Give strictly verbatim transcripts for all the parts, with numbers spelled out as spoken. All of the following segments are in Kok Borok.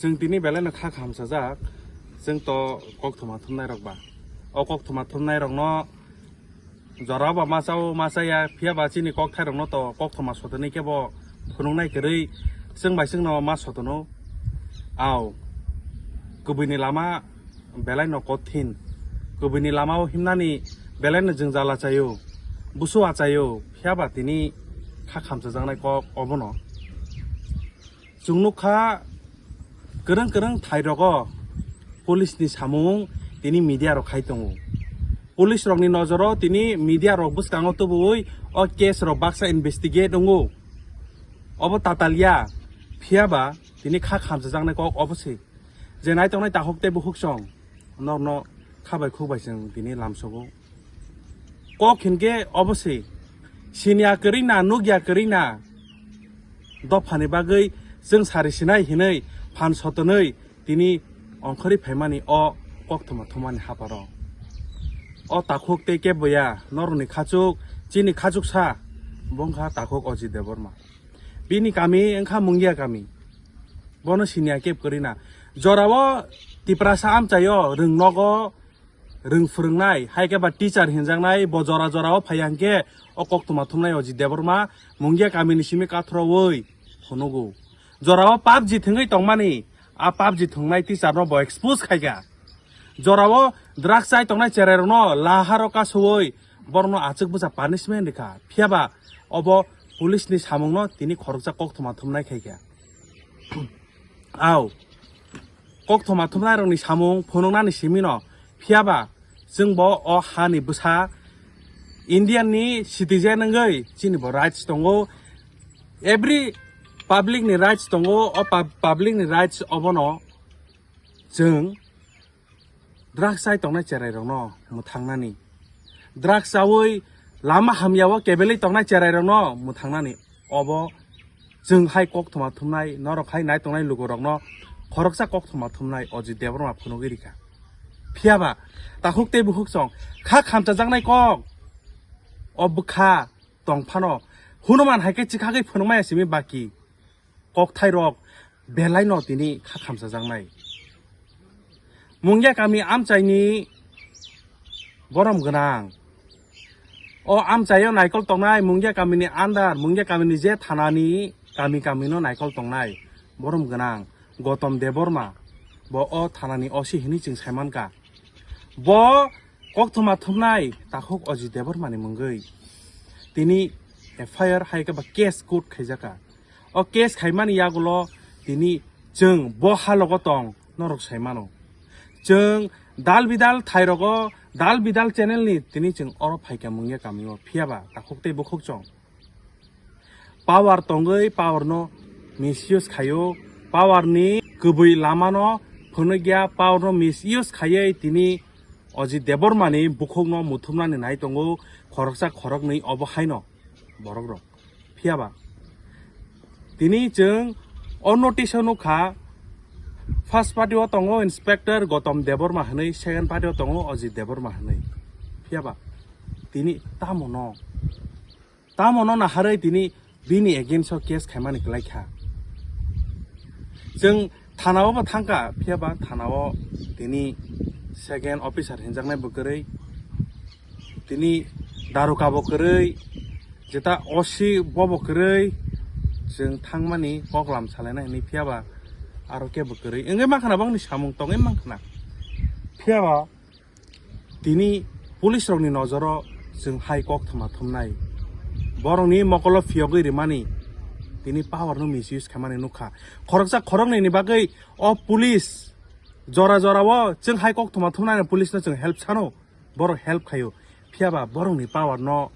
Chwng tini belai no kha khamsajak, chwng to kok thuma thumnai rok ba. O kok thuma thumnai rok no jora ba ma chao ma chaya, phiya ba chini kok thai rok no to kok thuma sotoni kebo phunuk nai kwrwi chwng bai chwng no ma sotono. Ao, kubui ni lama belai no kothin. Kubui ni lama o himnani belai no jwngjal achaio, busu achaio, phiya ba tini kha khamchajaknai kok obono. Chwng nukha kwrwng kwrwng thai rogo police ni samung tini media rok khai tongo. Police rok ni nojoro tini media rok bwskango tubui o case rok baksa investigate wngo. Obo tatal ya, phiya ba tini kha khamchajaknai kok obo se. Je nai tongnai takhuk tei bukhuk chwng norno kha bai khuk bai chwng tini lamsogo. Kok hinkhe obo se, siniya kwrwi na, nukya kwrwi na, dophani bagwi chwng sari sinai hinwi phan sotonwi tini ongkhorwi phaimani o kok thuma thumani haparo. O takhuk tei kebo ya, norokni khachuk, chini khachuksa, bongkha takhuk Ajit Debbarma. Bini kami wngkha Mungia kami. Bono siniya keb kwrwi na. Jorao Tiprasa amchaio rwng nogo rwng phwrwngnai, hai khe ba teacher hinjaknai, bo jora jorao phaiya hwnkhe o koktwma thumnai Ajit Debbarma Mungia kamini simi kathroui phunugo. Jorao PUBG thwngwi tongmani, a PUBG thwngnai teacher no bo expose khaikha. Jorao drugs chai tongnai cherairokno laharo kasoui borokno achuk bwsa punishment rikha. Phiyaba obo police ni samungno tini khoroksa koktwma thumnai khaikha. Ao, koktwma thumnairokni samung phunuknani simino, phiyaba chwngbo o hani bwsa Indian ni citizen wngwi chinibo rights tongo, every public ni rights tongo, o pub-, public ni rights obono chwng drugs chai tongnai cherairokno mwthangnani, drugs chaui lama hamyao kebelwi tongnai cherairokno mwthangnani, obo chwng hai koktwma thumnai, norok hai nai tongnai lukurokno khoroksa koktwma thumnai Ajit Debbarma phunugwi rikha. Phiyaba takhuk tei bukhuk chwng kha khamchajaknai kok o bwkha tongphano hunuman hai khe chikhagwi phunukmaya simi baki kokthairok belaino tini kha khamchajaknai. Mungia kami amchaini borom gwnang. O amchaio naikol tongnai Mungia kamini under, Mungia kamini je thanani kami kamino naikol tongnai borom gwnang Gotom Debbarma, bo o thanani O C hinwi chwng saimankha. Bo koktwma thumnai takhuk Ajit Debbarmani mungwi tini F I R hai khe ba case quote khaijakha. O case khaimani yagulo tini chwng bo halogo tong norok saimano. Chwng dal bidal thairogo, dal bidal channel ni tini chwng oro phaikha Mungia kamio, phiyaba takhuk tei bukhuk chwng. Power tongwi power no misuse khaio, power ni kubui lama no phunukya, power no misuse khaiwi tini Ajit Debbarma ni bukhuk no muthumnani nai tongo khoroksa khoroknwi obo haino borok rok. Phiyaba tini chwng o notice o nukha, first party o tongo Inspector Gotom Debbarma hinwi, second party o tongo Ajit Debbarma hinwi. Phiyaba tini tamo no Tamo no naharwi tini bini against o case khaimani kwlai kha. Chwng thana o bo thangkha, phiyaba thana o tini second officer hinjaknai bo kwrwi, tini daruka bo kwrwi, jeta O C bo bo kwrwi, chwng thangmani koklam salaina hinwi phiyaba aro kebo kwrwi. Wngwi mankha na bongni samung tongwi mankha na. Phiyaba Tini police rokni nojoro chwng hai kok thwma thumnai. Borokni mokolo phiyogwi rimani, tini power no misuse khaimani nukha. Khoroksa khoroknwi ni bagwi o police jora jora o chwng hai kok thwma thumnai police no chwng help sano, borok help khaio. Phiyaba borokni power no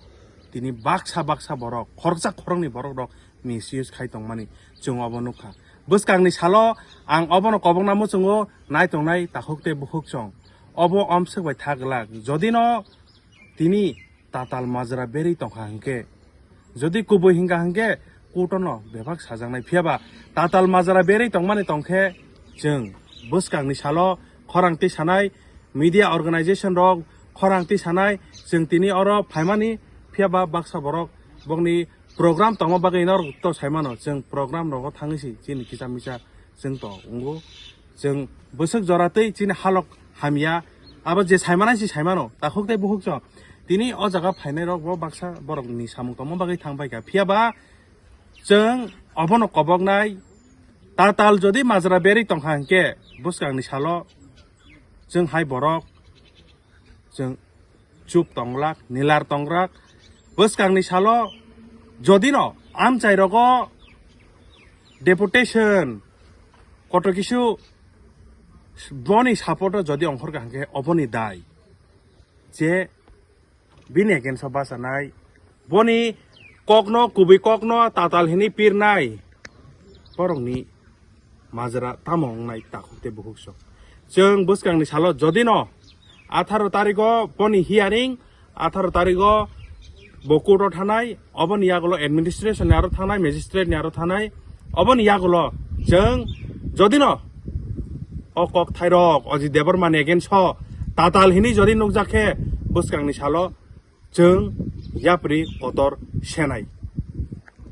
tini baksa baksa borok, khoroksa khoroknwi borok rok misuse khai tongmani chwng obo nukha. Bwskangni salo ang obono kobokna muchungo nai tongnai takhuk tei bukhuk chwng. Obo omswk bai tha glak. Jodi no tini tatal majra berwi tongkha hinkhe, jodi kubui hinkha hinkhe kuto no bebak sajaknai. Phiyaba tatal majra berwi tongmani tongkhe chwng bwskangni salo khorang tisanai media organization rok khorang tisanai chwng tini oro phaimani. Phiyaba baksa borok bokni program tongma bagwi norok to saimano, chwng program rogo thangwi si chini kisa misa Chwng to wngo, chwng bwswk jora tei chini halok hamya, abo je saimano si saimano, takhuk tei bukhuk so. Tini o jaga phainai rok bo baksa borok ni samung tongma bagwi thang paikha. Phiya ba chwng obono koboknai, tatal jodi majra berwi tongkha hinkhe bwskang ni salo chwng hai borok chwng chup tonglak, nilar tonglak. Bwskangni salo jodino amchai rogo deputation koto kisu boni support o jodi ongkhorkha hinkhe oboni dai je bini against o bachanai, boni kokno, kubui kokno tatal hini pirnai borokni majra tamo wngnai takhuk tei bukhuk sok. Chwng bwskangni salo jodino atharo tarigo boni hearing, atharo tarigo bo court o thanai, oboni yagulo administration ni aro thanai, magistrate ni aro thanai, oboni yagulo chwng jodino o kok thairok Ajit Debbarma ni against o tatal hini jodi nukjak khe bwskangni salo chwng yapri kotor senai.